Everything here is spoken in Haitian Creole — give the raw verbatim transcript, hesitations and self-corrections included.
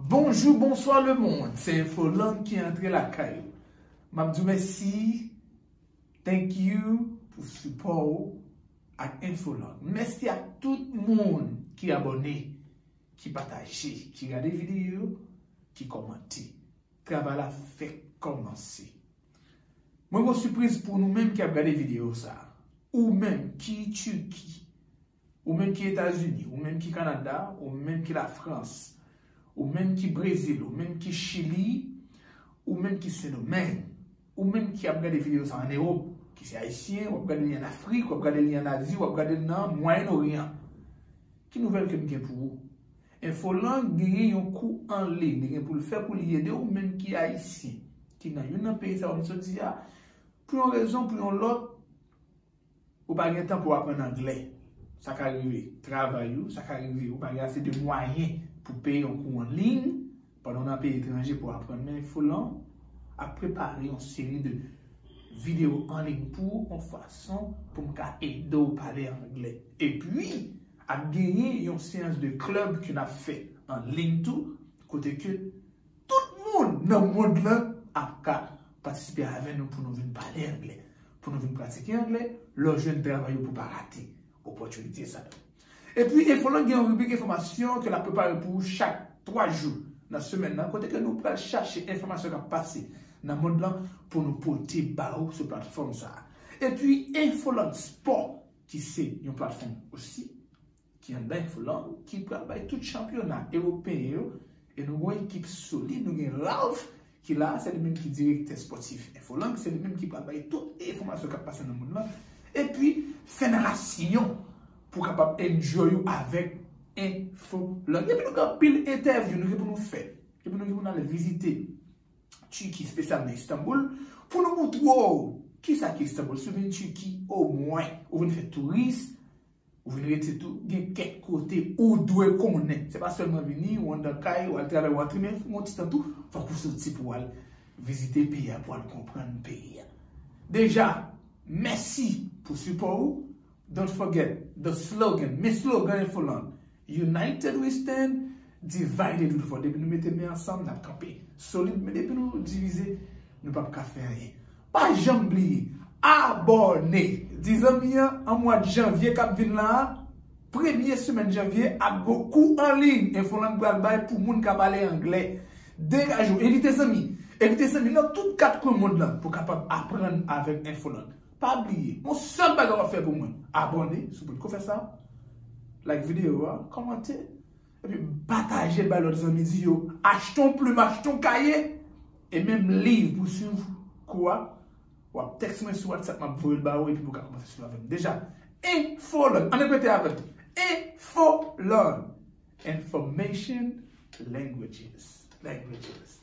Bonjou, bonswa lemonn, se Infolang ki antre lakay ou. M ap di w mèsi, thank you pou sipò ou ak Infolang. Mèsi ak tout moun ki abòne, ki pataje, ki gade videyo, ki kòmante. Travay la fèk kòmanse. Mwen gen yon sipriz pou nou menm ki ap gade videyo sa. Ou menm ki Tiki, ou menm ki Etazini, ou menm ki Kanada, ou menm ki Lafrans, ou menm ki Brezil, ou menm ki Chili, ou menm ki Sendomeng, ou menm ki ap gade videyo sa ann Ewòp, ki se Ayisyen, w ap gade li ann Afrik, w ap gade li ann Azi, w ap gade li nan Mwayen Oryan. Ki nouvèl ke m gen pou ou? Infolang genyen yon kou an liy li gen pou l fè pou li ede ou menm ki Ayisyen, ki nan youn nan peyi sa yo m sot di a, pou yon rezon, pou yon lòt, ou pa gen tan pou w aprann anglè. Sa ka rive travay ou, sa ka rive ou pa gen ase de mwayen pou peye yon kou an liy pandan w nan peyi etranje pou w aprann. Men Infolang ap prepare yon seri de videyo an liy pou ou, yon fason pou m ka ede w pale anglè. Epi, ap genyen yon seyans de klèb ke n ap fè an liy tou, kote ke tout moun nan mond lan ap ka patisipe avè nou pou nou vin pale anglè, pou nou vin pratike anglè, lè w jwenn travay ou pou pa rate opòtinite sa yo. Epi, Infolang gen yon ribrik enfòmasyon ke l ap prepare pou ou chak twa jou nan semèn nan, kote ke nou pral chache enfòmasyon k ap pase nan mond lan pou nou pote ba ou sou platfòm sa a. Epi, Infolang Spò, ki se yon platfòm osi, ki anndan Infolang, ki pral bay tout chanpyona ewopeyen yo. E nou gen yon ekip solid, nou gen Ralph ki la, se li menm ki direktè espòtif Infolang, se li menm ki pral bay tout enfòmasyon k ap pase nan mond lan. Epi, Federasyon, pou kapab enjoy ou avèk Infolang. Epi nou gen anpil entèvyou nou gen pou nou fè. Epi nou gen pou nou al vizite Tiki, espesyalman Istanbul, pou nou montre w kisa ki Istanbul. Si w vin Tiki, omwen, ou vin fè touris, ou vin rete tou, gen kèk kote ou dwe konnen. Se pa sèlman vini, ou anndan kay, ou al travay, ou antre, men yon ti tan tou, fòk ou soti pou w al vizite peyi a, pou w al konprann peyi a. Deja, mèsi pou sipò ou. Don't forget the slogan. Men slogan Infolang. United we stand, divided we fall. Depi nou mete men ansanm, n ap kanpe solid. Men depi nou divize, nou p ap ka fè anyen. Pa janm bliye, abòne. Di zanmi an, an mwa janvye k ap vin la a, premye semèn janvye, ap gon kou an liy Infolang pral bay pou moun k ap pale anglè. Degaje w, envite zanmi. Envite zanmi nan tout kat kwen mond lan pou kapab aprann avèk Infolang. Pa bliye, yon sèl bagay w ap fè pou mwen, abòne, si w potko fè sa, like videyo a, kòmante, epi pataje l bay lòt zanmi, di yo, achte yon plim, achte yon kaye, e menm liv pou swiv kou a, w ap tèks mwen sou WhatsApp, m ap voye l ba ou, epi pou w ka kòmanse swiv avè m. Deja, Infolang, ann repete avè m, Infolang, Information Languages, Languages.